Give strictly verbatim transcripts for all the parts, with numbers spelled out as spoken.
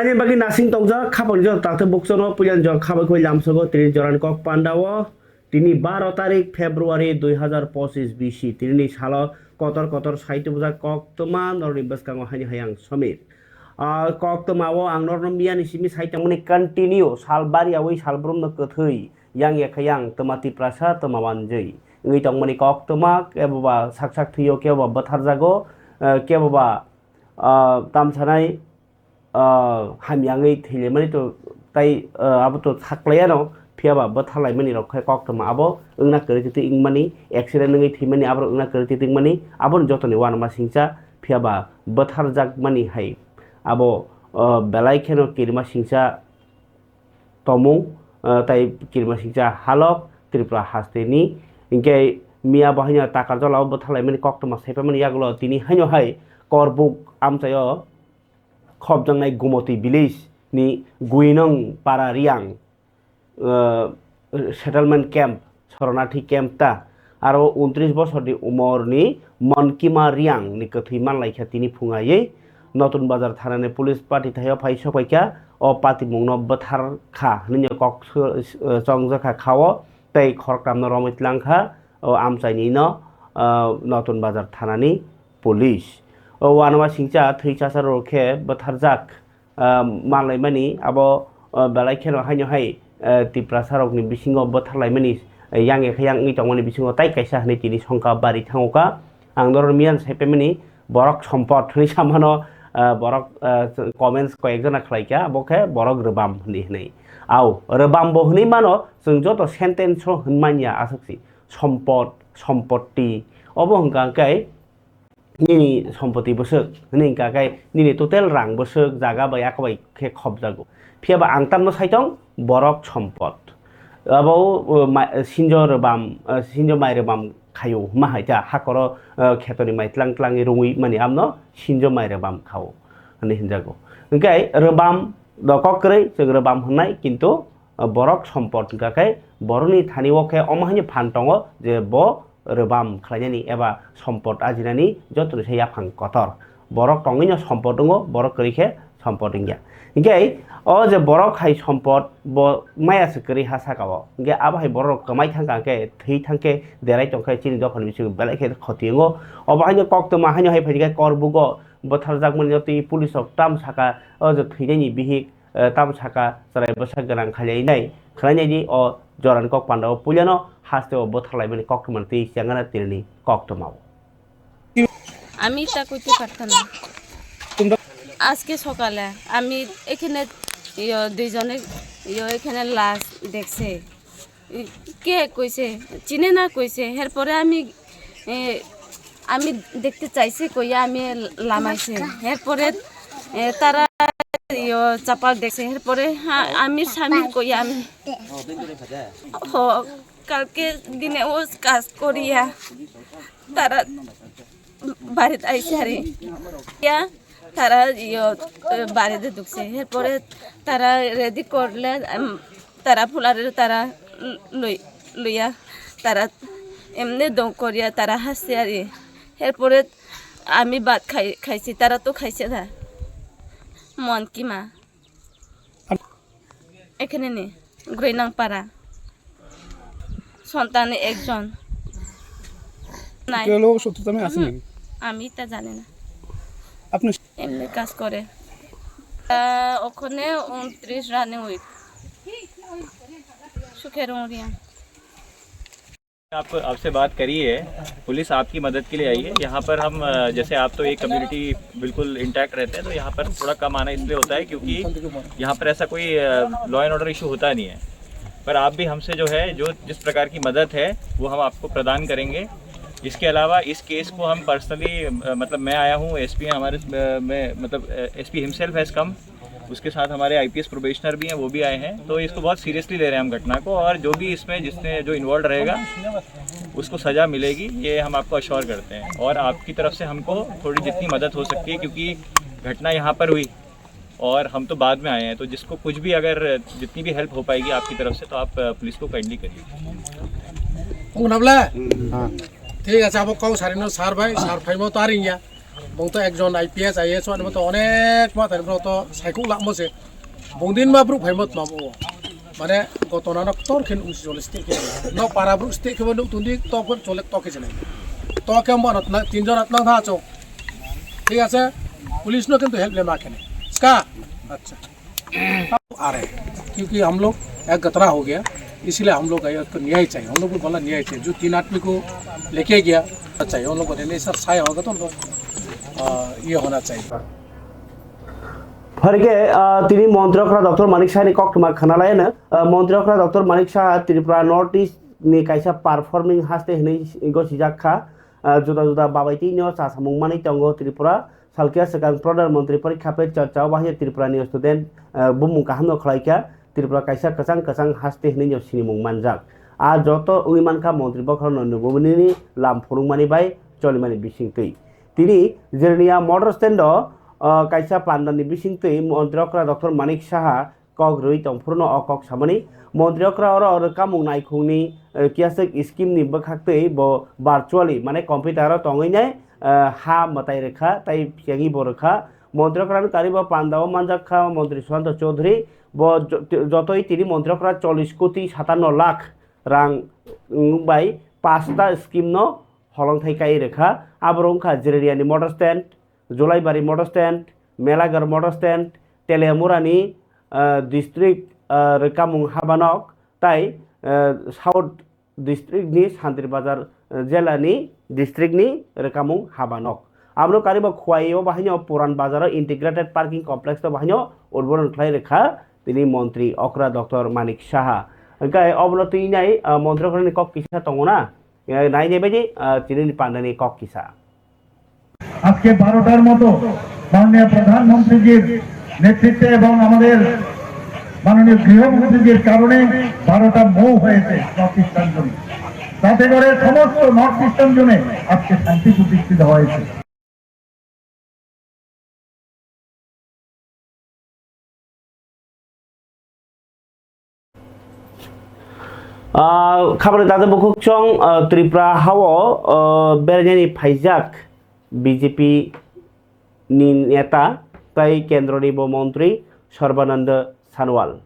Ani bagwi nasing tongjak khapang jora takhuk bukchano puyan jora khabai khoi lamsogo tini jorani kok pandao. Tini baro tarik February dui hazar pochis bisi tini salo kotor kotor saitubujak koktwma norni bwskango haini hayang somir. Ah, koktwmao ang norno miyani simi saitangmani continue sal bari awi sal brumno kwthwi yang ya khayang twma tiprasa twma wanjwi wngwi tongmani koktwma keboba sak sak thwio keboba bwtharjago, eh, keboba, ah, tamsanai ah, hamyangwi thwilaimani to tai, ah, abo to saklaiyano, phiyaba bwtharlaimani rok khe koktwma abo wngna kwrwi twi wngmani, accident wngwi thwimani aborok wngna kwrwi twi wngmani, aboni jotoni uanama singcha, phiyaba bwtharjakmani hai abo, ah, belai kheno kirima singcha tomung, ah, tai kirima singcha halok Tripura hasteni, hinkhe miya bo haino Takarjala o bwtharlaimani koktwma saipaimani yagulo tini haino hai Korbuk amchaio khopjaknai Gumoti village ni Guinong Para Riang, uh, settlement camp, Soronarthi camp ta, aro untris bosor ni umor ni Monkima Riang ni kwthwi manlaikha tini phunga yei Notun Bazar thana ni police party thaio phai sokpaikha, o patimung no bwthar kha hwnwi kok su-, uh, chongjak kha khao tei khoroktham no romwi tlang kha o amchai ni no, uh, Notun Bazar thana ni police. O uanama singcha thwi chasa rok khe bwtharjak, ah, manlaimani abo, ah, belai kheno haino hai, ah, Tiprasa rokni bisingo bwtharlaimani, ah, yang ya khe yang wngwi tongmani bisingo tai kaisa hinwi tini songkha bari thango kha. Ang norok miyan sai phaimani borok sompot hinwi samano, ah, borok, ah, comments koyek jona khlai kha abo khe borok rwbam hinwi hinwi. Au, rwbam bo hinwi mano chwng joto sentence o hinmanya aswk si sompot, sompotti. Obo hwnkha khe nini sompoti bwswk hwnwi hwnkha khe nini total rang bwswk jaga bai aka bai khe khopjago. Phiya ba ang tamno sai tong borok sompot. Abo, uh, ma-, sinjo rwbam, uh, sinjo mai rwbam khaio hwnma hai ta hakoro, uh, khetoni mai tlang tlangwi rwngwi mani amno sinjo mai rwbam khao hwnwi hwnjago. Hwnkhe rwbam do kok kwrwi chwng rwbam hwnnai kintu, uh, borok sompot hwnkha khe borokni thani o khe omo haino phan tongo je bo rwbam khlainani eba sompot ajinani jotoni se yaphang kotor. Borok tongwino sompot wngo, borok kwrwi khe sompot wngya. Hinkhe o je borok hai sompot bo maya se kwrwi ha saka o. Hinkhe abo hai borok kwmai thangkha hinkhe thwi thangkhe derai tongkhe chini dophani bisingo belai khe khoti wngo. Obo haino koktwma haino hai phaikhe Korbugo bwtharjakmani jotoni police rok tam saka o je thwinani bihik, eh, tam saka chwrai bwsa gwnang khailai nai khwlainai di o jorani kok panda o puilano haste o bwtharlaimani koktwma twi chengana tirni koktwma o. আমি তা কইতে পারতাম না। তোমরা আজকে সকালে আমি এখানে ইয়ো দুইজনে ইয়ো এখানে লাশ দেখছে। কে কইছে? চিনে না কইছে। এরপরে আমি, এ, আমি দেখতে চাইছি কইয়া আমি লামাইছি। এরপরে, এ, তারা ইয়ো চাপাল দেখছে। এরপরে হা-, আমি স্বামীর কইয়া আমি হ-, কালকে দিনে ও কাজ করিয়া তারা বাড়িত আইছে আরে। ইয়া, তারা ইয়ো, এ, বাড়িতে ঢুকছে। এরপরে তারা রেডি করলে, এম, তারা ফুলারে তারা ল-, লই-, লইয়া তারা এমনি দম করিয়া তারা হাসছে আরে। এরপরে আমি ভাত খাই-, খাইছি, তারা তো খাইছে না। মন কি মা? এখানে নেই, গ্রৈনাংপাড়া। সন্তান একজন। নাই। কেউ লোক শত্রুতা মে আসেনি? হুম, আমি তা জানি না। আপনি এমনি কাজ করে। তা ওখানে ঊনত্রিশ রানিং উইক। সুখের উড়িয়া। आपको, आपसे बात करी है, पुलिस आपकी मदद के लिए आई है। यहाँ पर हम, अ, जैसे आप तो एक कम्युनिटी बिल्कुल इंटैक्ट रहते हैं, तो यहाँ पर थोड़ा कम आना इसलिए होता है क्योंकि यहाँ पर ऐसा कोई, अ, लॉ एंड ऑर्डर इशू होता नहीं है। पर आप भी हमसे जो है, जो जिस प्रकार की मदद है, वो हम आपको प्रदान करेंगे। इसके अलावा इस केस को हम पर्सनली, अ, मतलब मैं आया हूँ, एसपी हमारे, अ, में, मतलब, अ, एसपी हिमसेल्फ हैज़ कम, उसके साथ हमारे आईपीएस प्रोबेशनर भी हैं, वो भी आए हैं। तो इसको बहुत सीरियसली ले रहे हैं हम घटना को, और जो भी इसमें जिसने, जो इन्वॉल्व रहेगा, उसको सज़ा मिलेगी, ये हम आपको अश्योर करते हैं। और आपकी तरफ से हमको थोड़ी जितनी मदद हो सकती है, क्योंकि घटना यहाँ पर हुई और हम तो बाद में आए हैं, तो जिसको कुछ भी, अगर जितनी भी हेल्प हो पाएगी आपकी तरफ से, तो आप, अ, पुलिस को काइंडली करिए। Kung nabla? Thik ache, abo kok sarino sar bai, sar phaimo to aring ya. Bung to ekjon I P S, I A S wani to onek ma tani bro to saikuk lakmo se. Bung din ma bru phaimo tma bo. Mane gotona no ktor khen usi jole state khe. No para bru state khe no tundi to khe chole to khe jene. To khe mo na tinjon atna tha chok. Thik ase? Police no kintu help le ma kene. Ska? Acha. आ रहे हैं, क्योंकि हम लोग एक गतरा हो गया, इसीलिए हम लोग एक न्याय चाहिए, हम लोग को बोला न्याय चाहिए, जो तीन आदमी को लेके गया चाहिए, हम लोग को रहने सर साय होगा तो हम लोग ये होना चाहिए। Pharke tini montrokra doctor Manik Saha ni koktwma khwnalaino. Montrokra doctor Manik Saha Tripura North East ni kaisa performing haste hinwi gosijak kha. Juda juda babaitino chasamung manwi tongo Tripura. Salkhe swkang Pradhan Mantri Parikha Pe Charcha o bahai Tripura ni student bumung kaham no khlai kha. Tripura kaisa kwchang kwchang haste hinwi no sinimung manjak. A joto wngwi mankha Mantri Bokhorok no nubumani lam phunukmani bai cholimani bisingtwi. Tini Jirnia motor stand o kaisa panda ni bisingtwi Mantri okra doctor Manik Saha kok rwui tongphuru no o kok samani. Montri okra oro rwkamung naikhungni kiaswk scheme ni bwkhaktwi bo virtually mane computer o tongwi nai ha mwtai rwkha tai phiyangwi bo rwkha. Montri okra ni karibo panda o manjak kha Montri Sushanta Chowdhury. Bo jotoi tini montri okra chollish koti satanno lakh rang bai pasta scheme no holongthai kai rwkha. Aborok wngkha Jirania ni motor stand, Julaibari motor stand, Melagar motor stand, Teliamura ni district rwkamung habanok tai South district ni Santri Bazar jela ni district ni rwkamung habanok. Abono karibo Khowai o bahaino Puran Bazar o integrated parking complex o bahaino udbodon khlai rwkha tini montri okra doctor Manik Saha. Hwnkhe obono twi nai montri okra ni kok kisa tongo na, nai nai bai di tini pandani kok kisa. আজকে বারোটার মতো মাননীয় প্রধানমন্ত্রীজির নেতৃত্বে এবং আমাদের মাননীয় গৃহমন্ত্রীজির কারণে বারোটা মৌ হয়েছে নর্থ ইস্টার্ন জোনে। তাতে করে সমস্ত নর্থ ইস্টার্ন জোনে আজকে শান্তি প্রতিষ্ঠিত হয়েছে। Khabari dada bukhuk chong Tripura hao berainani phaijak B J P ni neta tai kendro ni bo montri Sarbananda Sonowal.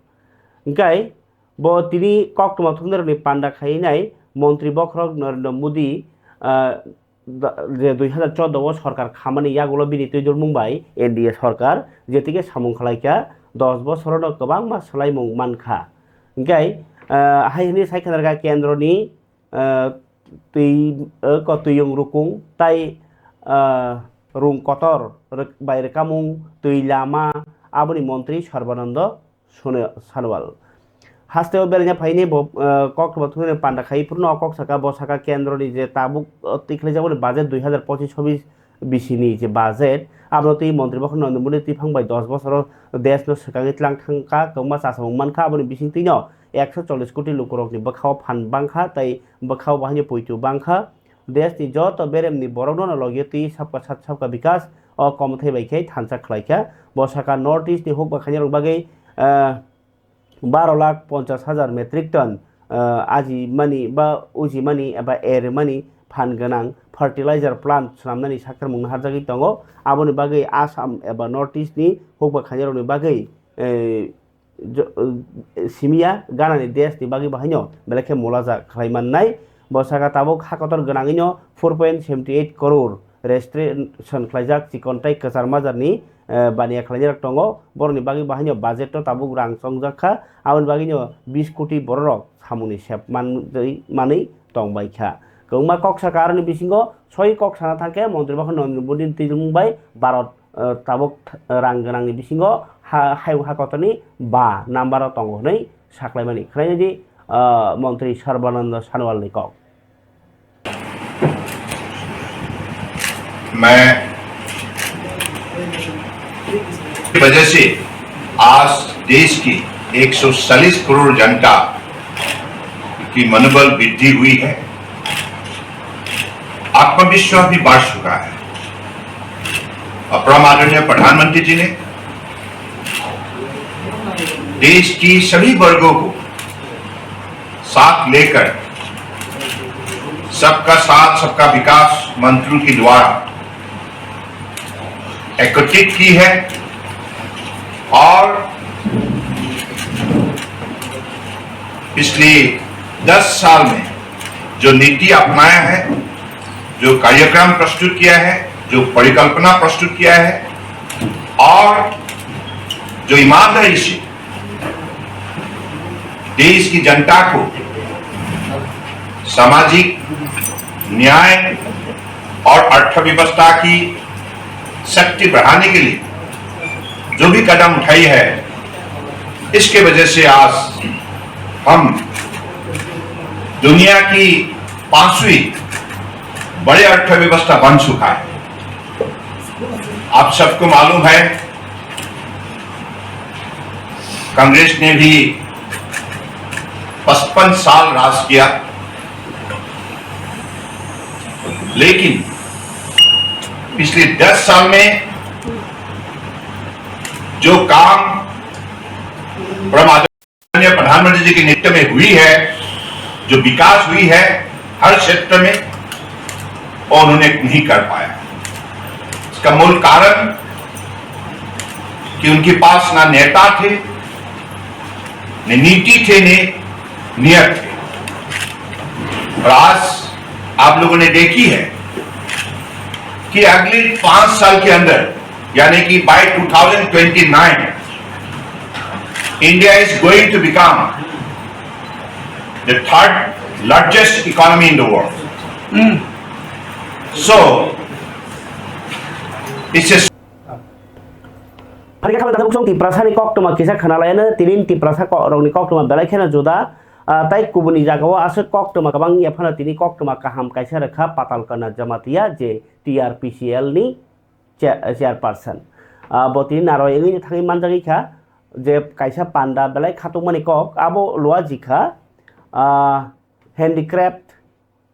Hingkai bo tini koktwma thumnarokni panda khainai montri bokhorok Narendra Modi je dui hazar chordo o sorkar khamani yagulo bini twijormung bai N D A sorkar jetike samung khlaikha dos bosorono kwbangma swlaimung mankha. Hingkai hai hwnwi saikha narwkha kendroni twi ko twiyung rukung tai rung kotor bai rwkamung twi lama aboni montri Sarbananda Sonowal. Hasteo beraina phaini bo koktwma thumnani panda khai phuru no kok saka bo saka kendroni je tabuk tikhlaijak boni budget dui hazar pochis chobis bisini je budget abono twi montri bokhorok Narendra Modi twiphang bai dos bosoro desh no swkangwi tlang thangkha kwbangma chasamung mankha aboni bisingtwi no ekso chollish koti lukurokni bwkhao phan bangkha tai bwkhao bahaino poito bangkha. Desh ni joto berem ni borok no logi twi sabka sat sabka bikas o komthai bai khe thansa khlaikha. Bo saka North East ni hukba khainai rok bagwi baro lakh ponchas hajar metric ton aji mani ba uji mani eba er mani phan gwnang fertilizer plant swnamnani sakharmung no harjagwi tongo. Aboni bagwi Assam eba North East ni hukba khainai rok ni bagwi simiya ganani desh ni bagwi bahaino belai khe mulaja khlai mannai. Bo saka tabuk ha kotor gwnangwino four point seventy eight crore registration khlaijak chikon tai kwchar majar ni baniya khlainai rok tongo. Borok ni bagwi bahaino budget o tabuk rang chongjak kha aboni bagwino bis koti borok rok samung ni sep manwi manwi tong bai kha. Kwbangma kok saka aroni bisingo soi kok sana thang khe montri bokhorok Narendra Modi ni twijlwng bai Bharat tabuk rang gwnangni bisingo ha hayung ha kotorni ba number o tongo hwnwi saklaimani khwlainai di montri Sarbananda Sonowal ni kok. मैं वजह से आज देश की एक सौ चालीस करोड़ जनता की मनोबल वृद्धि हुई है, आत्मविश्वास भी बढ़ चुका है। अपरम आदरणीय प्रधानमंत्री जी ने देश की सभी वर्गों को साथ लेकर सबका साथ सबका विकास मंत्रों के द्वारा एकत्रित की है और पिछले दस साल में जो नीति अपनाया है, जो कार्यक्रम प्रस्तुत किया है, जो परिकल्पना प्रस्तुत किया है और जो ईमानदारी से देश की जनता को सामाजिक न्याय और अर्थव्यवस्था की शक्ति बढ़ाने के लिए जो भी कदम उठाई है, इसके वजह से आज हम दुनिया की पांचवी बड़े अर्थव्यवस्था बन चुका है। आप सबको मालूम है, कांग्रेस ने भी पचपन साल राज किया, लेकिन पिछले दस साल में जो काम परम आदरणीय प्रधानमंत्री जी के नेतृत्व में हुई है, जो विकास हुई है हर क्षेत्र में, वो उन्होंने नहीं कर पाया। इसका मूल कारण कि उनके पास ना नेता थे, न नीति थे, न नियत थे। और आज आप लोगों ने देखी है कि अगले पांच साल के अंदर, यानी कि by two thousand twenty nine, India is going to become the third largest economy in the world. So, it's a Phaikha khamani takhuk song Tiprasa ni koktwma kisa khwna laino, tini Tiprasa ko-, rokni koktwma belai kheno juda, ah, tai kubuni jagao aswk koktwma kwbang wngya phano tini koktwma kaham kaisa rwkha Patalkana Jamatia je T R P C L ni chair-, chairperson. Ah, bo tini narwai wngwi thangwi manjagwi kha je kaisa panda belai khatungmani kok abo lua jikha, ah, handicraft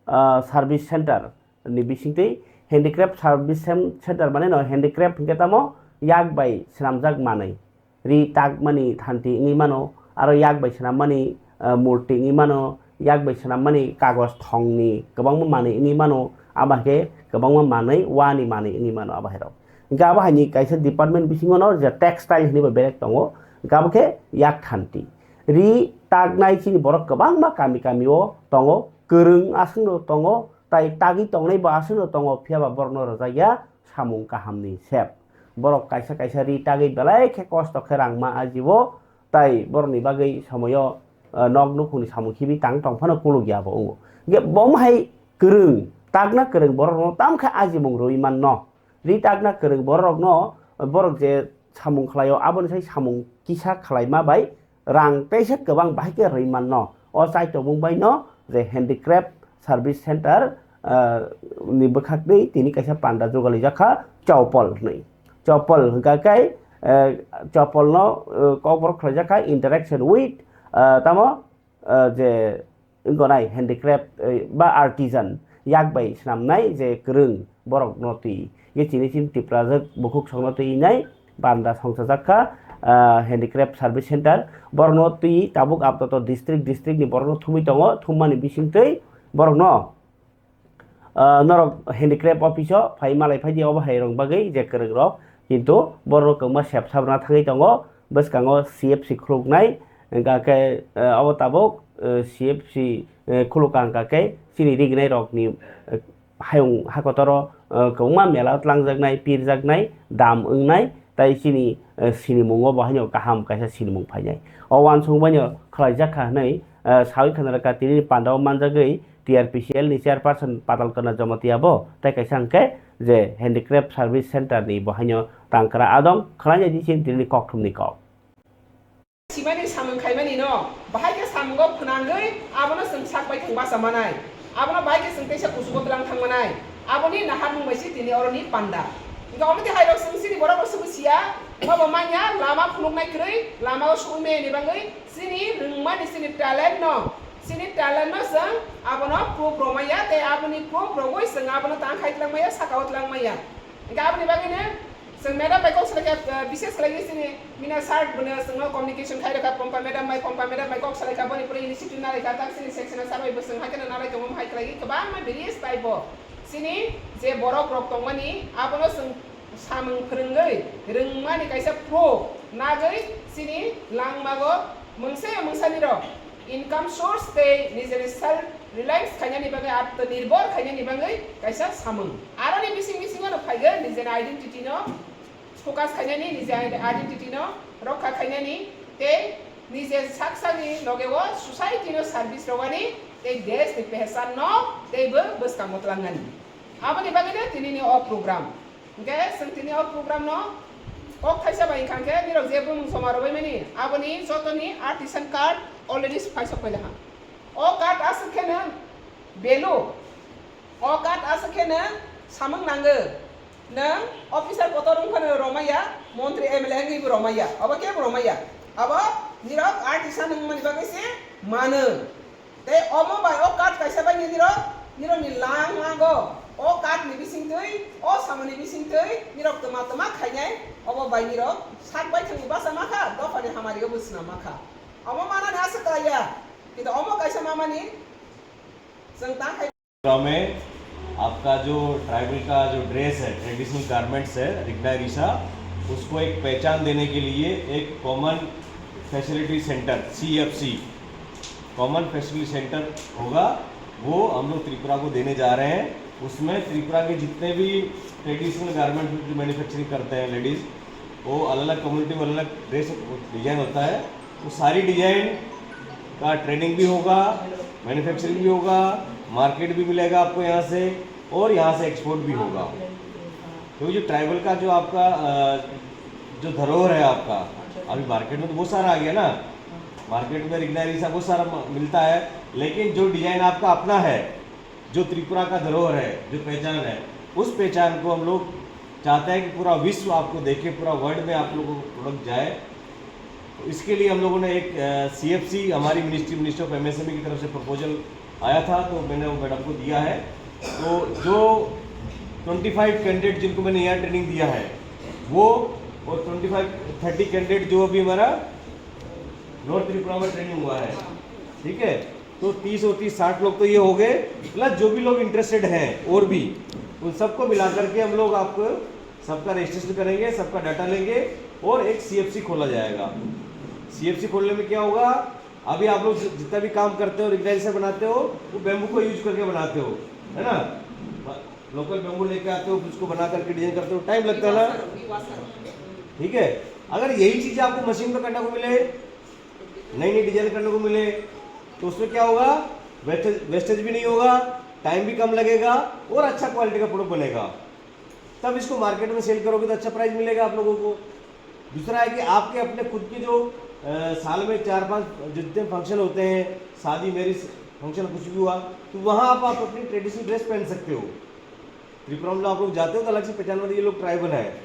ah, service center ni bisingtwi handicraft service cen-, center mane no handicraft hinkhe tamo yak bai swnamjak manwi. Ri takmani thanti wngwi mano, aro yak bai swnammani, ah, murti wngwi mano, yak bai swnammani kagoj thongni kwbangma manwi wngwi mano, abo hai khe kwbangma manwi wani manwi wngwi mano abo hai rok. Hinkhe abo haini kaisa department bisingo no je textile hinwi bo berek tongo, hinkhe abo khe yak thanti. Ri taknai chini borok kwbangma kami kami o tongo, kwrwng aswkno tongo, tai tagwi tongnai bo aswkno tongo, phiya ba borokno rwjakya samung kahamni sep. Borok kaisa kaisa ri tagwi belai khe kosto khe rang ma ajio, tai borokni bagwi somoyo, eh, nok nukhungni samung khibi tang tong phano kuluk ya bo wngo. Hinkhe bo hai kwrwng, takna kwrwng borokno tamo khe ajimung rwui manno. Ri takna kwrwng borokno, borok je samung khlaio, aboni sai samung kisa khlaima bai rang teisa kwbang bahai khe rwi manno. O chai tongmung bai no je handicraft service center, ah, ni bwkhak twi tini kaisa panda jugalijak kha Chopol hwnwi. Chopol hwnkha khe, eh, Chopol no, eh, kokborok khlaijak kha interaction with, ah, tamo ah, je wngkha nai handicraft, eh, ba artisan yak bai swnamnai je kwrwng borok no twi. Ye chini chini Tiprajwk bukhuk songno twi nai banda songchajak kha, ah, handicraft service center. Borok no twi tabuk aptoto district district ni borok no thumwi tongo, thummani bisingtwi borok no Ah, norok handicraft office o phai malai phai di, obo hai rok bagwi je kwrwng rok, kintu borok kwbangma sep sabna thangwi tongo. Bwskango C F C khuluknai, hwnkha khe, ah, obo tabuk, ah, C F C, eh, khuluk ka hwnkha khe chini rignai rokni, eh, hayung hakotoro, eh, kwbangma mela twlangjaknai, pirjaknai, dam wngnai, tai chini, eh, sinimungo bo haino kaham kaisa sinimung phainai. O uansukmano khlaijak kha hwnwi, eh, sawi khna rwkha, tini pandao manjagwi T R P C L ni chairperson Patalkana Jamatia bo, tei kaisa hwnkhe je handicraft service center ni bo haino tangkra adong khlainai di chini tini kokthumni kok. Simani samung khaimani no, bahai khe samungo phwnangwi abono chwng sak bai thwng bacha manai. Abono bahai khe chwng teisa kuchugo twlang thang manai. Aboni naharmung bai se tini oroni panda. Hwnkhe omo twi hai rok chwng chini borok rok se busia, omo bo manya lama phunuknai kwrwi, lama o sugwi maya ni bagwi chini rwngmani chini talent no, chini talent no chwng abono proof rw maya tei aboni proof rwgwi chwng abono tang khai twlang maya, saka o twlang maya. Hwnkhe aboni bagwino chwng madam bai kok salaikha, ah, bises khlaigwi chini Mina sir bono chwngno communication khai rwkha Pompa madam bai, Pompa madam bai kok salaikha, boni pore initiative nalaikha, tak chini section o sir bai bo chwng hai kheno nalai tongo, hai khlaigwi kwbangma various type o chini je borok rok tongmani abono chwng Samung phwrwngwi rwngmani kaisa pro nagwi chini langmago mungsa ya mungsanirok income source tei nijeni self reliance khainani bagwi, atmanirbhor khainani bagwi kaisa samung. Aroni bising bisingo no phaigo nijeni identity no focus khainani, nijeni identity no rokha khainani tei nije sak sakni logeo society no service rwani tei desh ni pehchan no tei bo bwskango tlangnani. Aboni bagwino tinini o program. Hingke chwng tini o program no kok thaisa bai hingkha hingke nirok je bumung soma rwbaimani aboni jotoni artisan card already phaisok pailaha. O card aswk khe nwng value, o card aswk khe nwng samung nango. Nwng officer kotor wngkha nwng romaya, montri M L A wngwi bo romaya, abo kebo romaya. Abo nirok artisan wngmani bagwi se mano. Tei omo bai o card kaisa bai nini rok, nirok ni lang lango. O card ni bising twi, o samo ni bising twi, nirok toma toma khainai, omo bai nirok sak bai thangni basa makha, dopha ni hamari o bwsna makha. Omo mana ni aswk kaya, kintu omo kaisa mamani chwng ta khai. में आपका जो ट्राइबल का जो ड्रेस है, traditional garments है, रिगना रिशा, उसको एक पहचान देने के लिए एक common facility centre, C F C, common facility centre होगा, वो हम लोग त्रिपुरा को देने जा रहे हैं। उसमें त्रिपुरा के जितने भी ट्रेडिशनल गारमेंट जो मैन्युफैक्चरिंग करते हैं लेडीज, वो अलग अलग कम्युनिटी में अलग अलग ड्रेस डिजाइन होता है। वो सारी डिजाइन का ट्रेनिंग भी होगा, मैन्युफैक्चरिंग भी होगा, मार्केट भी मिलेगा आपको यहाँ से, और यहाँ से एक्सपोर्ट भी होगा। क्योंकि जो ट्राइबल का जो आपका अ, जो धरोहर है आपका, अभी मार्केट में तो बहुत सारा आ गया ना, मार्केट में रिगना रिशा बहुत सारा म- मिलता है, लेकिन जो डिजाइन आपका अपना है, जो त्रिपुरा का धरोहर है, जो पहचान है, उस पहचान को हम लोग चाहते हैं कि पूरा विश्व आपको देखे, पूरा वर्ल्ड में आप लोगों को प्रोडक्ट जाए। तो इसके लिए हम लोगों ने एक सी एफ सी, हमारी ministry, ministry of M S M E की तरफ से प्रपोजल आया था, तो मैंने वो मैडम को दिया है। तो जो ट्वेंटी फाइव कैंडिडेट जिनको मैंने यहाँ ट्रेनिंग दिया है, वो, और ट्वेंटी फाइव थर्टी कैंडिडेट जो अभी हमारा नॉर्थ त्रिपुरा में ट्रेनिंग हुआ है, ठीक है, तो तीस और तीस, साठ लोग तो ये हो गए, प्लस जो भी लोग इंटरेस्टेड हैं और भी, उन सबको मिला करके हम लोग आपको सबका रजिस्ट्रेशन करेंगे, सबका डाटा लेंगे और एक सी एफ सी खोला जाएगा। सी एफ सी खोलने में क्या होगा, अभी आप लोग जि- जितना भी काम करते हो, रिगना रिशा बनाते हो, वो बैम्बू को यूज करके बनाते हो, है ना? लोकल बैम्बू लेके आते हो, उसको बना करके डिजाइन करते हो, टाइम लगता है ना? ठीक है, अगर यही चीज आपको मशीन पे करने को मिले, नई नई डिजाइन करने को मिले, तो उसमें क्या होगा? वेस्टेज वेस्टेज भी नहीं होगा, टाइम भी कम लगेगा और अच्छा क्वालिटी का प्रोडक्ट बनेगा। तब इसको मार्केट में सेल करोगे तो अच्छा प्राइस मिलेगा आप लोगों को। दूसरा है कि आपके अपने खुद के जो अ, साल में चार पांच जितने फंक्शन होते हैं, शादी, मैरिज फंक्शन, कुछ भी हुआ, तो वहाँ आप, आप अपनी ट्रेडिशनल ड्रेस पहन सकते हो। त्रिपुरा में आप लोग जाते हो तो अलग से पहचान, ये लोग ट्राइबल है,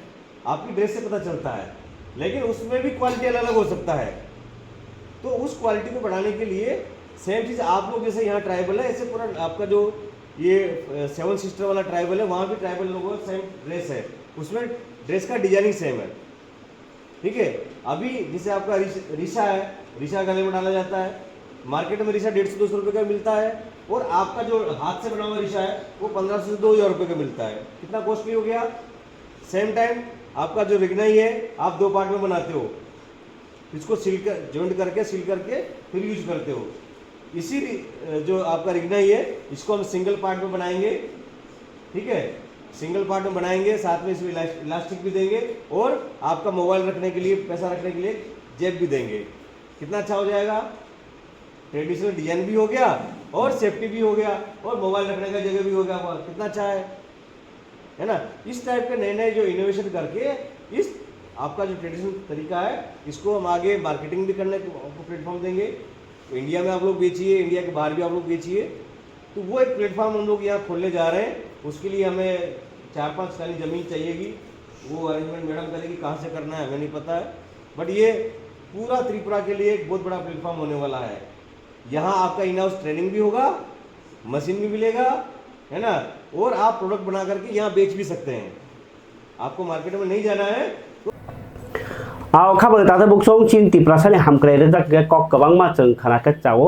आपकी ड्रेस से पता चलता है, लेकिन उसमें भी क्वालिटी अलग अलग हो सकता है। तो उस क्वालिटी को बढ़ाने के लिए सेम चीज़ आप लोग जैसे यहाँ ट्राइबल है, ऐसे पूरा आपका जो ये सेवन सिस्टर वाला ट्राइबल है, वहाँ भी ट्राइबल लोगों का सेम ड्रेस है, उसमें ड्रेस का डिजाइनिंग सेम है। ठीक है, अभी जैसे आपका रिश- रिशा है, रिशा गले में डाला जाता है, मार्केट में रिशा डेढ़ सौ दो सौ रुपये का मिलता है, और आपका जो हाथ से बना हुआ रिशा है, वो पंद्रह सौ से दो हज़ार रुपये का मिलता है। कितना कॉस्टली हो गया? सेम टाइम आपका जो रिगनाई है, आप दो पार्ट में बनाते हो, इसको सिल कर, जॉइंट करके, सिल करके फिर यूज करते हो। इसी रि- जो आपका रिगनाई है, इसको हम सिंगल पार्ट में बनाएंगे, ठीक है, सिंगल पार्ट में बनाएंगे, साथ में इसमें इलास- इलास्टिक भी देंगे और आपका मोबाइल रखने के लिए, पैसा रखने के लिए जेब भी देंगे। कितना अच्छा हो जाएगा, ट्रेडिशनल डिजाइन भी हो गया और सेफ्टी भी हो गया और मोबाइल रखने का जगह भी हो गया। वाह, कितना अच्छा है, है ना? इस टाइप के नए नए जो इनोवेशन करके इस आपका जो ट्रेडिशनल तरीका है, इसको हम आगे मार्केटिंग भी करने को प्लेटफॉर्म देंगे। इंडिया में आप लोग बेचिए, इंडिया के बाहर भी आप लोग बेचिए। तो वो एक प्लेटफॉर्म हम लोग यहाँ खोलने जा रहे हैं। उसके लिए हमें चार पांच कानी ज़मीन चाहिएगी, वो अरेंजमेंट मैडम करेगी। कहाँ से करना है, हमें नहीं पता है, बट ये पूरा त्रिपुरा के लिए एक बहुत बड़ा प्लेटफॉर्म होने वाला है। यहाँ आपका इन हाउस ट्रेनिंग भी होगा, मशीन भी मिलेगा, है ना, और आप प्रोडक्ट बना करके यहाँ बेच भी सकते हैं। आपको मार्केट में नहीं जाना है। Ao kha bai tata buksong chin Tiprasani hamkrai rwjak khe kok kwbangma chwng khna khe chao,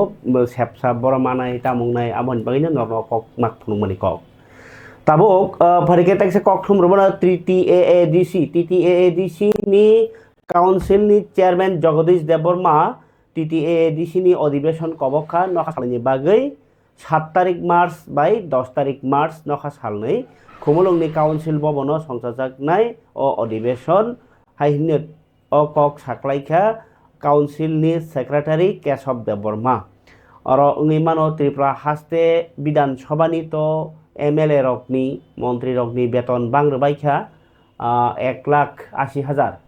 sepsa boro manai, tamung nai, aboni bagwino norno kok mak phunukmani kok. Tabuk, ah, pharikhe teksa kokthum rwmano T T A A D C, T T A A D C ni council ni chairman Jagadish Debbarma T T A A D C ni odibeshon kobok kha nokha salni bagwi sat tarik March bai dos tarik March nokha salni Khumulwng ni council bobono songchajaknai o odibeshon hai hwnwi o kok saklaikha council ni secretary Kesab Debbarma. Oro wngwi mano Tripura haste Bidhan Sabha ni to M L A rokni, montri rokni beton bang rwbaikha, ah, ek lakh asi hajar,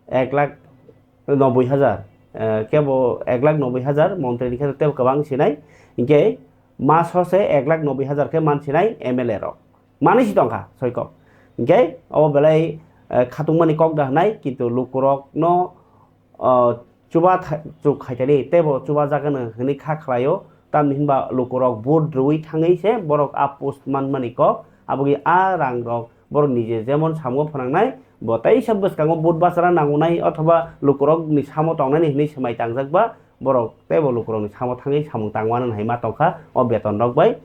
ek lakh noboi hajar, eh, kebo ek lakh noboi hajar, montri ni khe tebo kwbang sinai, hinkhe mas hose ek lakh noboi hajar khe man sinai M L A rok. Manwi si tongkha soikok. Hinkhe obo belai, eh, khatungmani kok da hwnai, kintu lukurokno, oh, chuba tha-, chuk khaitani teibo chuba jagano hwnwi kha khlaio, tamni hinba lukurok vote rwui thangwi se borok a post manmani kok, aboni a rangrok borok nije jemon samungo phnangnai, bo teisa bwskango vote bachara nangunai othoba lukurokni samo tongnani hwnwi swmai tangjak ba borok teibo lukurokni samo thangwi samung tangmani hai ma tongkha o betonrok bai.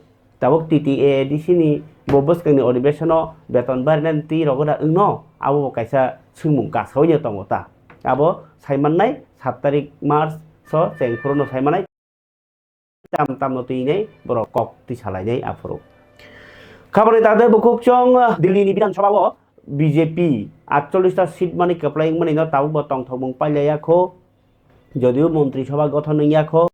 Tabuk T T A A D C ni bo bwskangni odibeshono beton barinani twi rogo da wngno, abo bo kaisa swngmung kasawi no tongo ta. Abo saimannai sat tarik March so cheng phuru no saimannai tam tam no twi nei borok kok twi salainai aphuru. Khaboni tade bukhuk chwng Delhi ni Bidhan Sabha o B J P atchollish ta seat mani kwplai wngmani no tabuk bo tongthokmung pailaiya kho. Jodio Montri Sabha gothon wngya kho,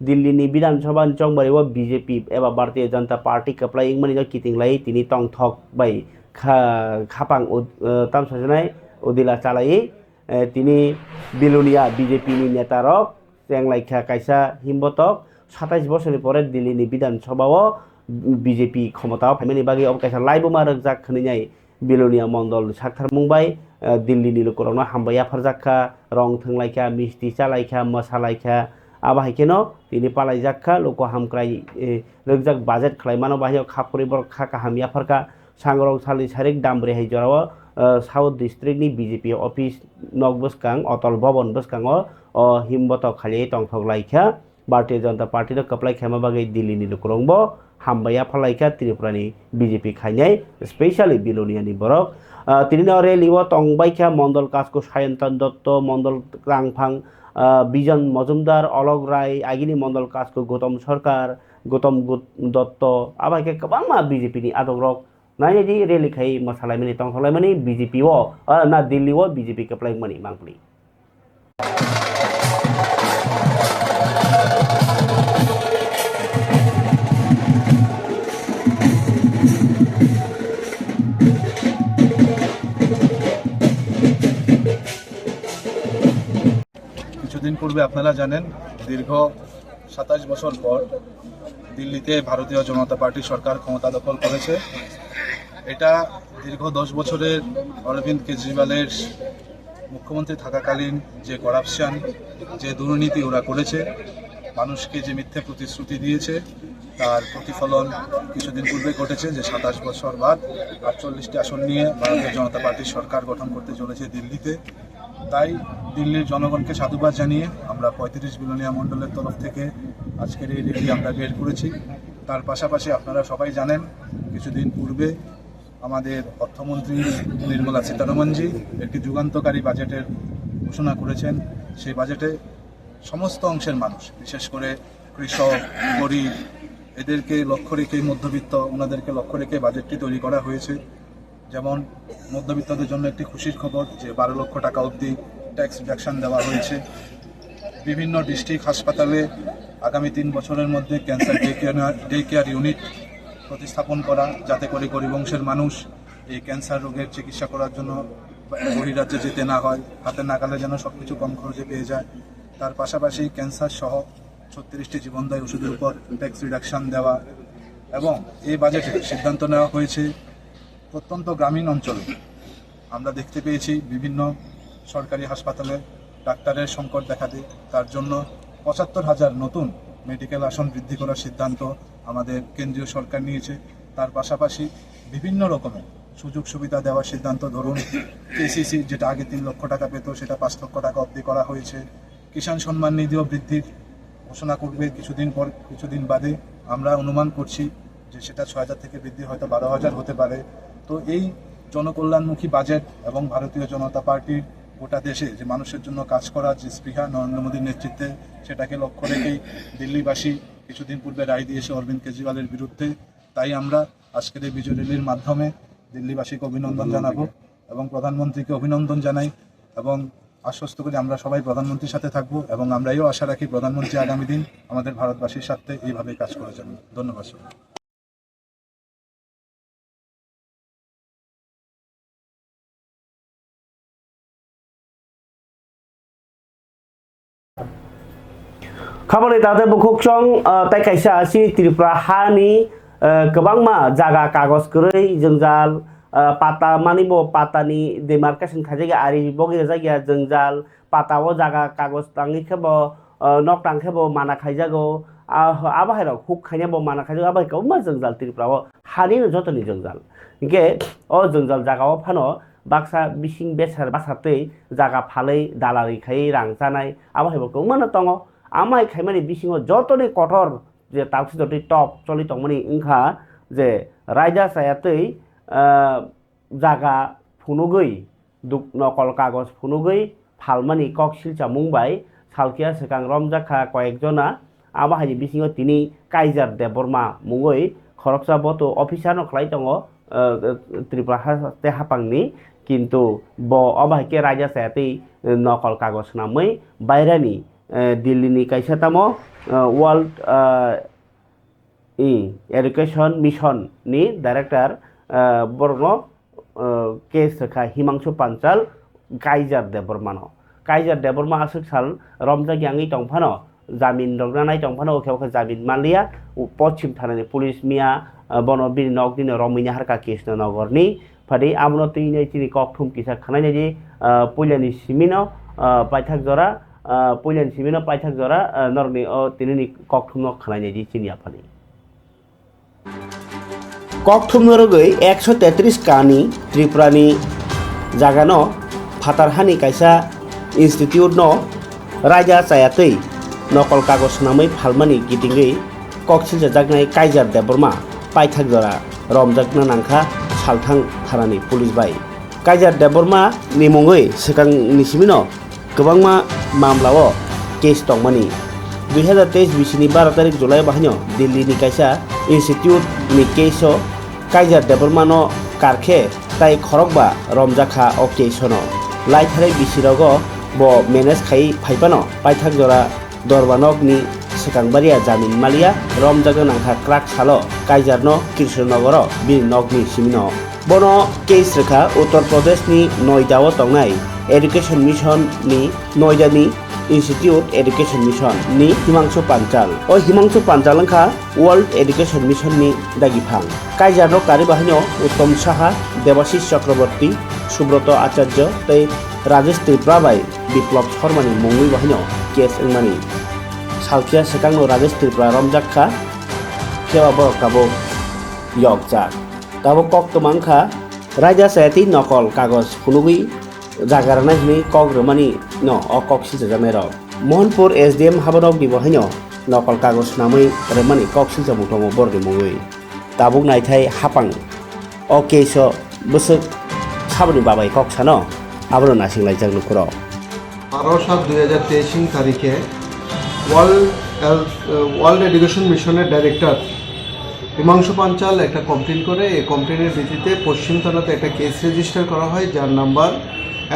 Delhi ni Bidhan Sabha ni chongbario B J P eba Bharatiya Janata Party kwplai wngmani no kiting lai tini tongthok bai kha-, khapang ud-, eh, tam sajwnai udila chalai, eh, tini Bilonia B J P ni neta rok cheng lai kha kaisa himbotok satais bosorni pore Delhi ni Bidhan Sabha o B J P khomota o phaimani bagwi obo kaisa laibuma rwkjak hwnwi nai. Bilonia mondol ni saktharmung bai, eh, Delhi ni lukurokno hambai yapharjak kha, rong thwnglaikha, misti chalaikha, mwsalaikha. Abo hai kheno tini palaijak kha, luku hamkrai, eh, rwkjak budget khlaimano bahai o kha phurwi borok kha kaham yapharkha. Sangrong salni sarik Damri hai jorao, eh, South District ni B J P office nok bwskang Otol Bhavan bwskango o himbotok khaliui tongthok laikha. Bharatiya Janata Party no kwplai khaima bagwi Delhi ni lukurokbo hambai yapharlaikha Tripura ni B J P khainai, specially Bilonia ni borok. Ah, tini no rally o tongbaikha Mondol Kasku Sayantan Dotto, Mondol Rangphang, ah, Bijan Mojumdar, Olok Rai, agini Mondol Kasku Gautam Sarkar, Gautam Gut-, Dotto, abo hai khe kwbangma B J P ni adongrok nainai di rally khai mwsalaimani tongthokhlaimani B J P o, ah, na Delhi o B J P kwplai wngmani mangpili. কিছুদিন পূর্বে আপনারা জানেন, দীর্ঘ সাতাশ বছর পর দিল্লিতে ভারতীয় জনতা পার্টি সরকার ক্ষমতা দখল করেছে। এটা দীর্ঘ দশ বছরের অরবিন্দ কেজরিওয়ালের মুখ্যমন্ত্রী থাকাকালীন যে করাপশন, যে দুর্নীতি ওরা করেছে, মানুষকে যে মিথ্যে প্রতিশ্রুতি দিয়েছে, তার প্রতিফলন কিছুদিন পূর্বে ঘটেছে, যে সাতাশ বছর বাদ আটচল্লিশটি আসন নিয়ে ভারতীয় জনতা পার্টির সরকার গঠন করতে চলেছে দিল্লিতে। তাই দিল্লির জনগণকে সাধুবাদ জানিয়ে আমরা পঁয়ত্রিশ বিলোনিয়া মণ্ডলের তরফ থেকে আজকের এই র‍্যালি আমরা বের করেছি। তার পাশাপাশি আপনারা সবাই জানেন, কিছুদিন পূর্বে আমাদের অর্থমন্ত্রী নির্মলা সীতারমণজি একটি যুগান্তকারী বাজেটের ঘোষণা করেছেন। সেই বাজেটে সমস্ত অংশের মানুষ, বিশেষ করে কৃষক, গরিব, এদেরকে লক্ষ্য রেখে, মধ্যবিত্ত, ওনাদেরকে লক্ষ্য রেখে বাজেটটি তৈরি করা হয়েছে। যেমন মধ্যবিত্তদের জন্য একটি খুশির খবর যে বারো লক্ষ টাকা অবধি ট্যাক্স রিডাকশন দেওয়া হয়েছে। বিভিন্ন ডিস্ট্রিক্ট হাসপাতালে আগামী তিন বছরের মধ্যে cancer day care, day care unit প্রতিস্থাপন করা, যাতে করে গরিব অংশের মানুষ এই ক্যান্সার রোগের চিকিৎসা করার জন্য বহিরাজ্যে যেতে না হয়, হাতের নাগালে যেন সব কিছু কম খরচে পেয়ে যায়। তার পাশাপাশি ক্যান্সার সহ ছত্রিশটি জীবনদায়ী ওষুধের উপর ট্যাক্স রিডাকশন দেওয়া এবং এই বাজেটে সিদ্ধান্ত নেওয়া হয়েছে প্রত্যন্ত গ্রামীণ অঞ্চলে আমরা দেখতে পেয়েছি বিভিন্ন সরকারি হাসপাতালে ডাক্তারের সংকট দেখা দেয়, তার জন্য পঁচাত্তর হাজার নতুন মেডিকেল আসন বৃদ্ধি করার সিদ্ধান্ত আমাদের কেন্দ্রীয় সরকার নিয়েছে। তার পাশাপাশি বিভিন্ন রকমের সুযোগ সুবিধা দেওয়ার সিদ্ধান্ত, ধরুন কেসিসি যেটা আগে তিন লক্ষ টাকা পেত, সেটা পাঁচ লক্ষ টাকা অবধি করা হয়েছে। কিষাণ সম্মান নিধিও বৃদ্ধির ঘোষণা করবে কিছুদিন পর, কিছুদিন বাদে। আমরা অনুমান করছি যে সেটা ছয় হাজার থেকে বৃদ্ধি হয়তো বারো হাজার হতে পারে। তো এই জনকল্যাণমুখী বাজেট এবং ভারতীয় জনতা পার্টির গোটা দেশে যে মানুষের জন্য কাজ করার যে স্পৃহা নরেন্দ্র মোদীর নেতৃত্বে, সেটাকে লক্ষ্য রেখেই দিল্লিবাসী কিছুদিন পূর্বে রায় দিয়েছে অরবিন্দ কেজরিওয়ালের বিরুদ্ধে। তাই আমরা আজকের এই বিজয় র্যালির মাধ্যমে দিল্লিবাসীকে অভিনন্দন জানাবো এবং প্রধানমন্ত্রীকে অভিনন্দন জানাই এবং আশ্বস্ত করি আমরা সবাই প্রধানমন্ত্রীর সাথে থাকবো এবং আমরাও আশা রাখি প্রধানমন্ত্রী আগামী দিন আমাদের ভারতবাসীর স্বার্থে এইভাবেই কাজ করে যাবেন। ধন্যবাদ সবাই। Khabani tate bukhuk chong, ah, tai kaisa asi Tripura hani, ah, kwbangma jaga kagoj kwrwi jwngjal, ah, pata mani bo patani demarcation khaijak ya, ari bogi rwjak ya jwngjal, pata o jaga kagoj tangwi khe bo, ah, nok tang khe bo mana khaijago, ah, abo hai rok huk khaina bo mana khaijago, abo hai kwbangma jwngjal Tripura o hani no jotoni jwngjal. Hinkhe o jwngjal jaga o phano baksa bising besar basa twi jaga phalwi dalari khai rang chanai abo hai bo kwbangma no tongo. Amai khaimani bisingo jotoni kotor je taksijotwi top choli tongmani wngkha je raida chaya twi, ah, jaga phunugwi duk-, nokol kagoj phunugwi phalmani kok silchamung bai salkhiya swkang romjak kha koyek jona. Abo haini bisingo tini Kaijar Debbarma mungwi khoroksa boto officer no khlai tongo, ah, Tripura ha-, tei haphangni, kintu bo obo hai khe raida chaya twi nokol kagoj swnamwi bairani, eh, Delhi ni kaisa tamo, eh, World, eh, i, Education Mission ni director, eh, borokno, eh, case rwkha Himangshu Panchal, Kaijar Debbarma no. Kaijar Debbarma aswk sal romjak yangwi tongphano, jamin rok nanai tongphano, okhe okhe jamin manliya. U-, Poschim Thanani police miya, eh, bono bini nok dino romwi naharkha Krishnanagar ni. Phadi abono twi nai chini kokthum kisa khwnainai di, ah, puilani simino, ah, paithak jora, ah, puilani simino paithak jora, ah, norokni o tinini kokthumno khwnainai di chini aphani. Kokthumno rwgwi ekso tetris kani Tripurani jagano phatarhani kaisa institute no raida chaya twi nokol kagoj swnamwi phalmani kitingwi kok silchajaknai Kaijar Debbarma paithak jora romjakna nangkha Salthang thanani police bai. Kaijar Debbarma ni mungwi swkang ni simino kwbangma mamla o case tongmani. Dui hazar teis bisini baro tarik July bahaino Delhi ni kaisa institute ni case o Kaijar Debbarma no karkhe tai khorokba romjakha o case o no. Laithari bisi rogo bo manage khai phaiphano paithak jora Dorbanokni swkang baria jamin maliya romjakna nangkha kwrak salo Kaijarno Krishnanogoro bini nokni simino. Bono case rwkha Uttar Pradeshni Noida o tongnai Education Mission ni Noida ni Institute Education Mission ni Himangshu Panchal. O Himangshu Panchal wngkha World Education Mission ni dagiphang. Kaijarno kari bahaino Uttam Saha, Debashish Chakraborty, Subroto Acharya tei Rajesh Tripura bai Biplab Sharmani mungwi bahaino case wngmani. Salkhiya swkangno Rajesh Tripura romjak kha, phiyaba borok tabuk yokjak. Tabuk koktwma wngkha raida chayatwi nokol kagoj phunugwi jaga rwnai hwnwi kok rwmani no o kok sichajaknairok. Mohanpur S D M habanokni bo haino nokol kagoj swnamwi rwmani kok silchamung tongo borokni mungwi. Tabuk naithai hapang o case o bwswk saboni babai kok sano, abono naisinglaijak lukurok. বারো সাত দুই হাজার তেইশ ইং তারিখে world health, world education মিশনের ডাইরেক্টর হিমাংশু পাঞ্চাল একটা কমপ্লেন করে। এই কমপ্লেনের ভিত্তিতে পশ্চিম থানাতে একটা কেস রেজিস্টার করা হয়, যার নাম্বার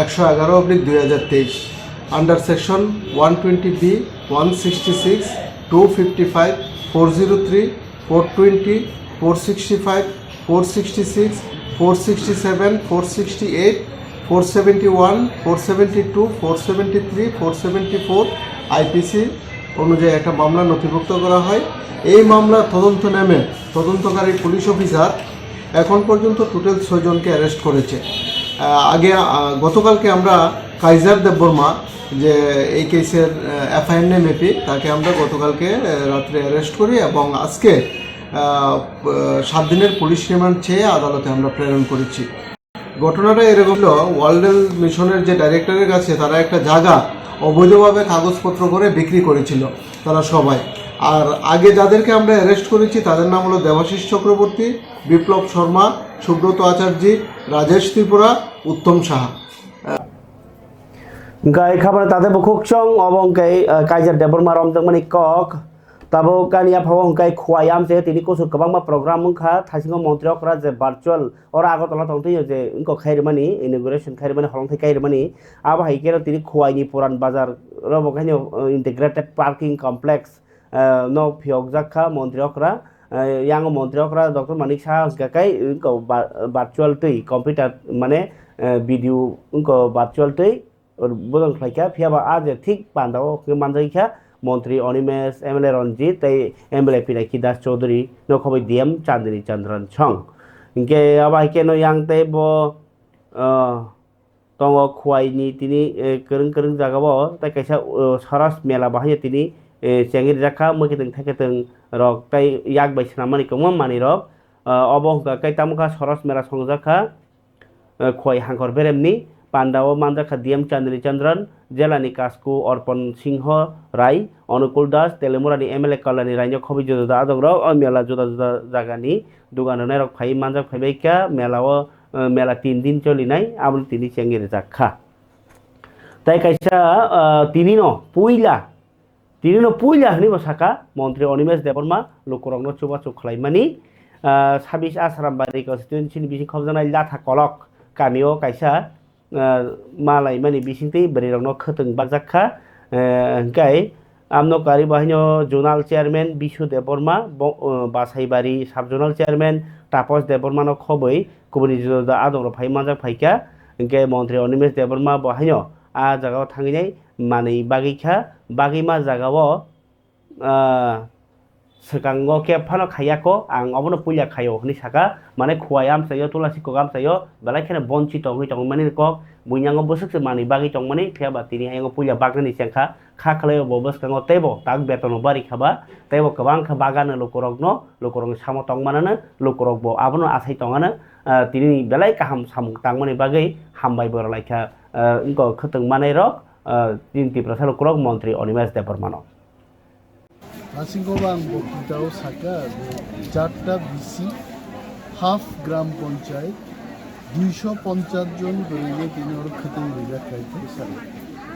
একশো এগারো অবলিক দুই হাজার তেইশ, under section one twenty B, one sixty six, two fifty five, four zero three, four twenty, four sixty five, four sixty six, four sixty seven, four sixty eight, four seventy one, four seventy two, four seventy three, four seventy four IPC অনুযায়ী একটা মামলা নথিভুক্ত করা হয়। এই মামলার তদন্ত নেমে তদন্তকারী পুলিশ অফিসার এখন পর্যন্ত টোটাল ছয়জনকে অ্যারেস্ট করেছে। আহ, আগে, আহ, গতকালকে আমরা কাইজার দেববর্মা, যে এই কেসের, আহ, এফআইআর নেম এপি, তাকে আমরা গতকালকে, আহ, রাত্রে অ্যারেস্ট করি এবং আজকে, আহ, প-, সাত দিনের পুলিশ রিমান্ড চেয়ে আদালতে আমরা প্রেরণ করেছি। ঘটনাটা এরকম ছিল, ওয়ার্ল্ড হেলথ মিশনের যে ডাইরেক্টরের কাছে তারা একটা জায়গা অবৈধভাবে কাগজপত্র করে বিক্রি করেছিল তারা সবাই। আর আগে যাদেরকে আমরা অ্যারেস্ট করেছি, তাদের নাম হলো দেবাশিস চক্রবর্তী, বিপ্লব শর্মা, সুব্রত আচার্য, রাজেশ ত্রিপুরা, উত্তম Saha. Hwnkhe khabra tate bukhuk chwng obo hwnkhe, ah, Kaiser Debbarma romjakmani kok. Tabuk ani yaphao hwnkhe Khowai amchai tini kusuk kwbangma program wngkha, thaisingo montri okra je virtual oro Agartala tongtwio je wngkok khairwmani, inauguration khairwmani, holongthai khairwmani. Abo hai khe tini Khowaini Puran Bazar robo khaino, ah, integrated parking complex, ah, no phiyokjak kha montri okra. Ah, yang montri okra Doctor Manik Saha hwnkhe kai wngkok ba-, virtual twi computer mane, ah, video wngkok virtual twi. Bodol khlaikha, phiya ba a je thik panda o khe manjak kha, montri Animesh, M L A Ranjit tei M L A Pinaki Das Chaudhary, nokhobai D M Chandni Chandran song. Hinkhe abo hai khe no yang tei bo, ah, tongo Khowai ni tini, eh, kwrwng kwrwng jaga o tei kaisa, oh, Saras mela bahai tini, eh, chengwi rijak kha, mwkhwtwng thaikwtwng rok tei yak bai swnam mani kwbangma manwi rok, ah, obo hwnkha khe tamo kha Saras mela songjak kha. Eh, Khowai Hangkhor beremni panda o manjak kha D M Chandni Chandran, jela ni Kasku Orpon Singho Rai, Onukul Das, Telemura ni M L A Kalani Rai no khobwi juda juda adong rok o mela juda juda jaga ni dugan rwnai rok phai manjak phai bai kha mela o, eh, mela tin din choli nai abo ni tini chengwi rijak kha. Tai kaisa, eh, tini no puila Tini no puila hwnwi bo saka, montri Animesh Debbarma lukurokno chubachu khlaimani, ah, sabis Asrambari constituency ni bising khobjaknai Latha Kolok kamio kaisa, ah, ma laimani bisingtwi bwrwirokno khwtwng bakjak kha, eh, hwnkhe amno karwi bo haino zonal chairman Bisu Debbarma, bo, ah, Basaibari sub zonal chairman Tapos Debbarmano khobwi kubuni juda juda adongrok phai manjak phaikha, hwnkhe montri Animesh Debbarma bo haino a jagao thangwi nai manwi bagwi kha, bagwi ma jagao, ah, swkango khe phano khaiyako, ang obono puila khaio hwnwi saka, mane Khowai amchaio, Tulasi kok amchaio, belai kheno bonchi tongwi tongmani kok, buinyango bwswk se manwi bagwi tongmani, phiya ba tini ayang puila baknani chengkha, kha khwlaio bo bwskango teibo tak betono bari kha ba, teibo kwbang kha bagano lukurokno, lukurokni samo tongmanano, lukurok bo abono asai tongano, ah, tini belai kaham samung tangmani bagwi hambai bo rwlaikha, ah, wngkha khwtwng manai rok. Ah, chini Tiprasa lukurok montri Animesh Debbarmano. Asingko ang boktitao saka je charta B C, half gram panchayat, duisho ponchas jon gurine tini oro khwtwng rijak khaikhe,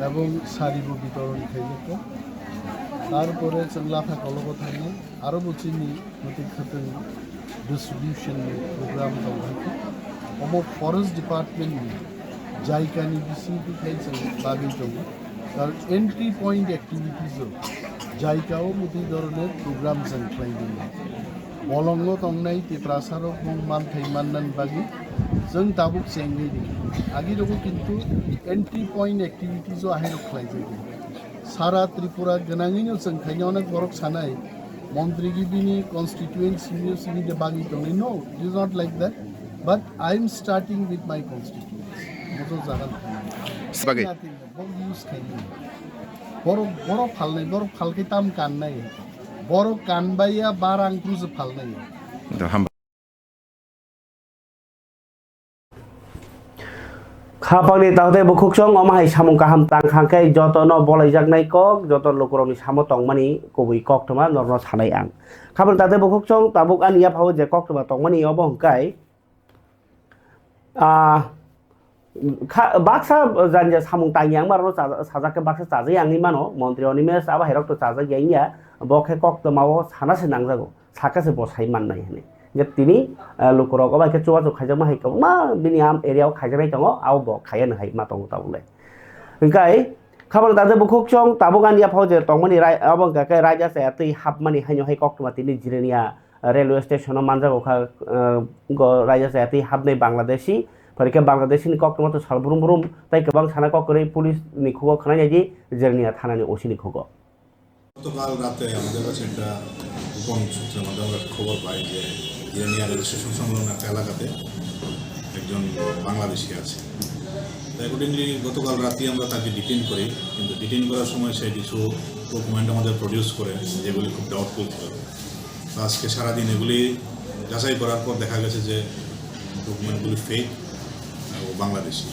ebong sari bo bitoron khaijak. Tarpore chwng Latha Kologo thangnai, aro bo chini Motwi khwtwng distribution ni program tong hai khe. Omo forest department ni jaika ni bisingtwi khai chwng bagwi tongo. Karon entry point activities o jaika o motwi doroner program chwng khlai di. Bolongo tongnai Tiprasa rok mung manthai mannan bagwi chwng tabuk chengwi di. Agi rogo kintu entry point activities o ahai rok khlai jai di. Sara Tripura gwnangwino chwng khaina onek borok sanai, montri gibini constituency ni simi de bagwi tongnai. No, it is not like that. But I am starting with my constituency. Moto jagan khaina. Sebagwi. Nothing, borok use khaina. Borok, borok phalnai, borok phalkhe tam kannai. Borok kanbaiya barang krujo phalnai. Do ham- Khapangni takhtai bukhuk chwng omo hai samung kaham tang kha khe jotono bolaijaknai kok, joto lukurokni samo tongmani kubui koktwma norno sanai ang. Khapang takhtai bukhuk chwng tabuk ani yaphao je koktwma tongmani obo hwnkhe, ah, kha-, baksa jani ja samung tangya wngmarokno chaja-, sajak khe baksa chajai ang hinmano, montri Animesh abo hairokto chajak ya wngya, bo khe koktwmao sana se nangjago. Saka se bo sai mannai hwnwi. Je tini, ah, lukurok obo hai khe chubachu khaijakma hai kwbangma bini am area o khaijaknai tongo, abo bo khaiya nw hai ma tongo tabuk le. Hwnkhe, khabang da je bukhuk chwng tabuk ani yaphao je tongmani rai-, abo hwnkha khe raida chaya twi hapmani haino hai koktwma tini Jirania railway station o manjago kha, ah, go raida chaya twi hapnai Bangladeshi, phai khe Bangladeshi ni koktwma to sal brum brum tei kwbang sana kok kwrwi police ni khugo khwnai nai di Jirania thana ni O C ni khugo. গতকাল রাতে আমাদের কাছে একটা গোপন সূত্রের মাধ্যমে আমরা একটা খবর পাই যে জিরানিয়া রেল স্টেশন সংলগ্ন একটা এলাকাতে একজন বাংলাদেশি আছে। তো অ্যাকর্ডিংলি গতকাল রাতেই আমরা তাকে ডিটেইন করি, কিন্তু ডিটেইন করার সময় সে কিছু ডকুমেন্ট আমাদের প্রডিউস করে, যেগুলি খুব ডাউটফুল ছিল। তো আজকে সারাদিন এগুলি যাচাই করার পর দেখা গেছে যে ডকুমেন্টগুলি ফেক, ও বাংলাদেশি।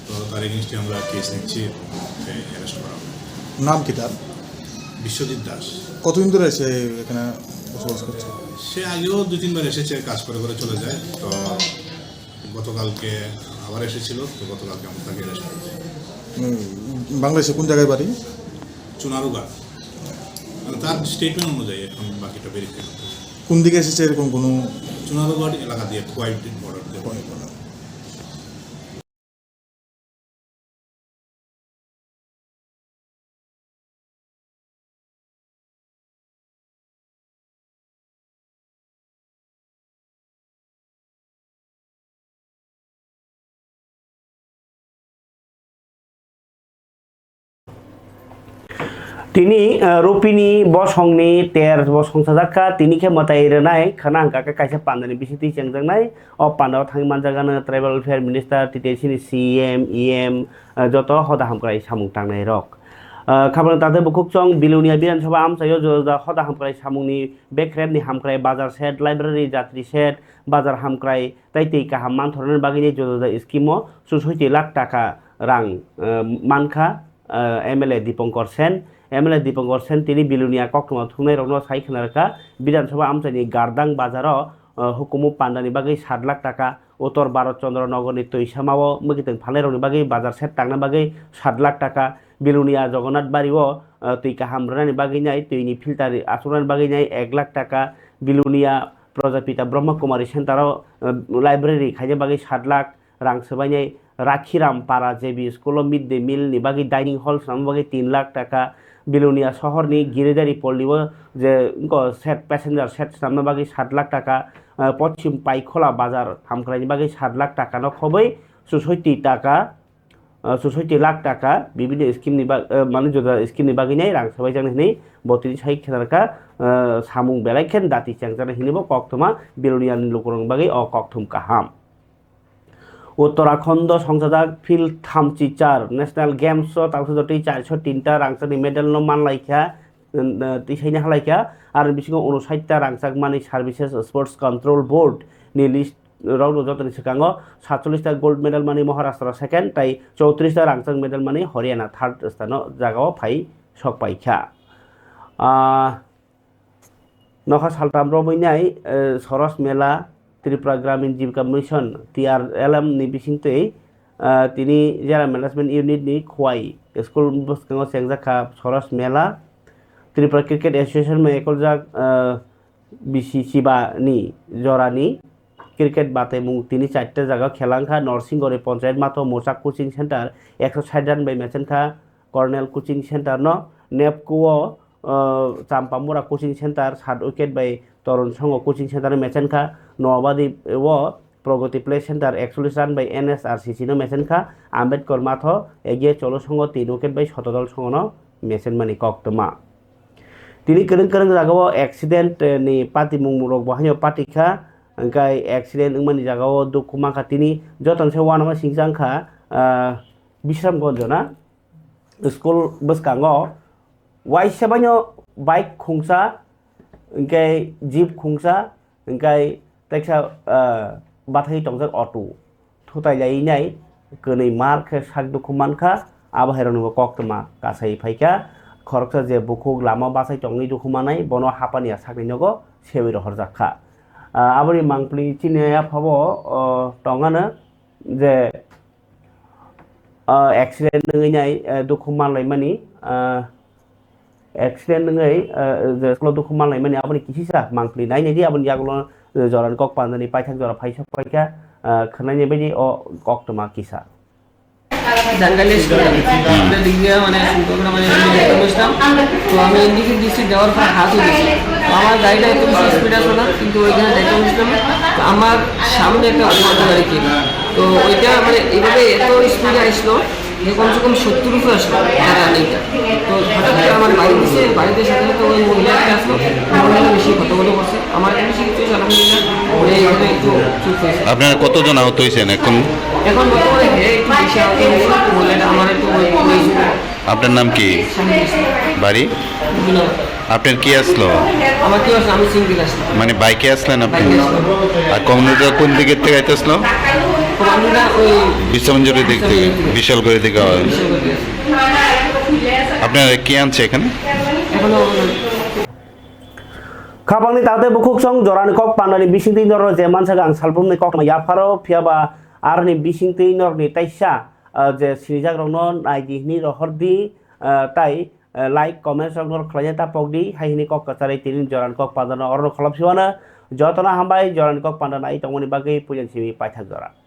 তো তার এগেইনস্টে আমরা কেস নিচ্ছি এবং তাকে অ্যারেস্ট করা হবে। নাম কি তার? বিশ্বজিৎ দাস। কতদিন ধরে এসে এখানে বসবাস করছে? সে আগেও দু তিনবার এসেছে, কাজ করে করে চলে যায়। তো গতকালকে আবার এসেছিল, তো গতকালকে আমরা তাকে অ্যারেস্ট করেছি। উম, বাংলাদেশে কোন জায়গায় বাড়ি? চুনারুঘাট। মানে, তার স্টেটমেন্ট অনুযায়ী এখন বাকিটা ভেরিফাই করতে হবে। কোন দিকে এসেছে এরকম কোনো? চুনারুঘাট এলাকা দিয়ে, খোয়াই বর্ডার দিয়ে। Khowai border. Tini, eh, Rupini bosongni ter bosong sajak kha, tini khe mwtai rwnai khwna hwnkha khe kaisa pandani bisingtwi chengjaknai. O pandao thangwi manjak ano Tribal Welfare Minister, T T A C ni C M, E M, eh, joto hoda hamkrai samung tangnai rok. Eh, khabang tangtwi bukhukchong Bilonia Bidhan Sabha amchaio joda joda hoda hamkrai samungni bekrepni hamkrai, bazar shed, library, jatri shed, bazar hamkrai, tai twi kaham manthornani bagwini joda joda scheme o susoiti lakh taka rang, eh, mankha, eh, M L A Dipankar Sen. M L A Dipankar Sen tini Bilonia koktwma thumnairokno sai khna rwkha, Bidhan Sabha amchaini Gardang bazaro, eh, hukumu pandani bagwi sat lakh taka, Uttor Bharat Chandra Nagarni twi samao mwkhitwng phalnairokni bagwi bazar shed tangna bagwi sat lakh taka, Bilonia Jagannath Bario, eh, twi kaham rwnani bagwi nai, twini filter achuknani bagwi nai ek lakh taka, Bilonia Prajapita Brahma Kumari Center o, eh, library khaina bagwi sat lakh rang swbainai, Rakhiram Para J B school o mid day meal ni bagwi dining hall swnamna bagwi tin lakh taka, Bilonia sohorni Giridhari Polli o je wngkha shed, passenger shed swnamna bagwi sat lakh taka, eh, Pochim Paikhola Bazar hamkraini bagwi sat lakh taka no khobwi susoiti taka, ah, susoiti lakh taka bibini scheme ni bag-, ah, mane joda scheme ni bagwi nai rang swbaijaknai hinwi bo tini sai khenarkha, ah, samung belai khe dati chengjaknai hinwi bo koktwma Bilonia ni lukurokni bagwi o kokthum kaham. Uttarakhand o songchajak field thamchi char National Games o tangsajotwi charsho tinta rangchakni medal no manlaikha, ah, tisaini halaikha, aro bisingo unosait ta rangchakmani Services Sports Control Board ni list rokno jotoni swkango satchollish ta gold medal mani Maharashtra second, tai chowtris ta rangchak medal mani Haryana third sthano jagao phai sok paikha. Ah, nokha saltam romwi nai, eh, Soros Mela, Tripura Gramin Jibika Mission, T R L M ni bisingtwi, ah, tini Jera Management Unit ni Khowai school bwskango chengjak kha Soros Mela. Tripura Cricket Association bai ekoljak, ah, bisi chiba ni jorani cricket batemung tini charta jaga khela wngkha. Norsingori Panchayat matho Mochak Coaching Center ekso sait run bai mechen kha Cornell Coaching Center no. Nepco o, uh, Champamura Coaching Center sat wicket bai Torun Songho Coaching Center no mechen kha. Noabadi o Pragati Play Center ekchollish run bai N S R C C no mechen kha. Ambedkar matho Egiye Cholo Songho tin wicket bai Sotodol Songho no mechen mani koktwma. Tini kwrwng kwrwng jagao accident, eh, ni patimung rok bo haino patikha, hwnkhe accident wngmani jagao dukhu mankha. Tini jotono se uanama singcha wngkha, ah, Bisramganj na school bwskango waisa baino bike khungsa, hwnkhe jeep khungsa, hwnkhe teksa, ah, bathai tongjak auto. Thutai lai nai kwnwi mar khe sak dukhu mankha, abo hai rokni bo koktwma kasai phaikha. Khoroksa je bukhuk lama bachai tongwi dukhu manai, bono hapani a sakni nogo sewi rohorjak kha. Ah, aboni mangpili chini yaphabo, oh, tongano je, ah, accident wngwi nai, eh, dukhu manlaimani, ah, accident wngwi, eh, je school o dukhu manlaimani aboni kisisa mangpili nai nai di, aboni yagulo, eh, jorani kok pandani paithak jora phaisok paikha, eh, khwnai nai baidi o koktwma kisa. Jangalia স্কুলে আমরা ডিগ্রি মানে শুরু করে মানে আমি দেখতে বসলাম। তো আমি ইন্ডিকেট দিচ্ছি, দেওয়ার পর হাত হয়ে গেছে। তো আমার গাড়িটা এত বেশি স্পিড আসলো না, কিন্তু ওইখানে দেখতে বসলাম। তো আমার সামনে একটা অটো গাড়ি ছিল। তো ওইটা মানে এইভাবে এত স্পিডে আসলো যে কমসে কম সত্তর উপরে আসলো তার রানিংটা। তো হঠাৎ করে আমার বাড়ি দিছে, বাড়িতে সাথে সাথে ওই মহিলা একটা আসলো, মহিলা বেশি ঘটঘট করছে। আমার কোনো কিছু কিছু হয়েছে, আলহামদুলিল্লাহ। ওরে এইভাবে একটু চুপ হয়েছে। আপনারা কতজন আহত হয়েছেন এখন? এখন বর্তমানে হ্যাঁ একটু বেশি আহত হয়েছে, মহিলাটা আমার একটু ওই, ওই আপনার নাম কি? শাহিদ ইসলাম। বাড়ি? বিনয়। আপনার কি আসলো? আমার কি আসলো? আমি সিঙ্গেল আসলাম। মানে বাইকে আসলেন আপনি? বাইকে আসলাম। আর কমান্ডোটা কোন দিকের থেকে আইতেছিল? কমান্ডোটা ওই বিশ্বমঞ্জুরি দিক থেকে, বিশ্বমঞ্জুরি। বিশালগড়ি থেকে হয়। বিশালগড়ি থেকে। আপনার কি আনছে এখানে? Khapangni taktei bukhuk song jorani kok pandani bisingtwi norok je mansa ang salbumni kok yapharo, phiyaba aroni bisingtwi norokni taisa, ah, je sinijakrokno naidi hwnwi rohordi, ah, tai, ah, like, comments rok norok khlaina ta pokdi, hai hwnwi kok kwcharwi tini jorani kok pandano orono kholop siwano. Jotono hambai jorani kok panda nai tongmani bagwi puila simi paithak jora.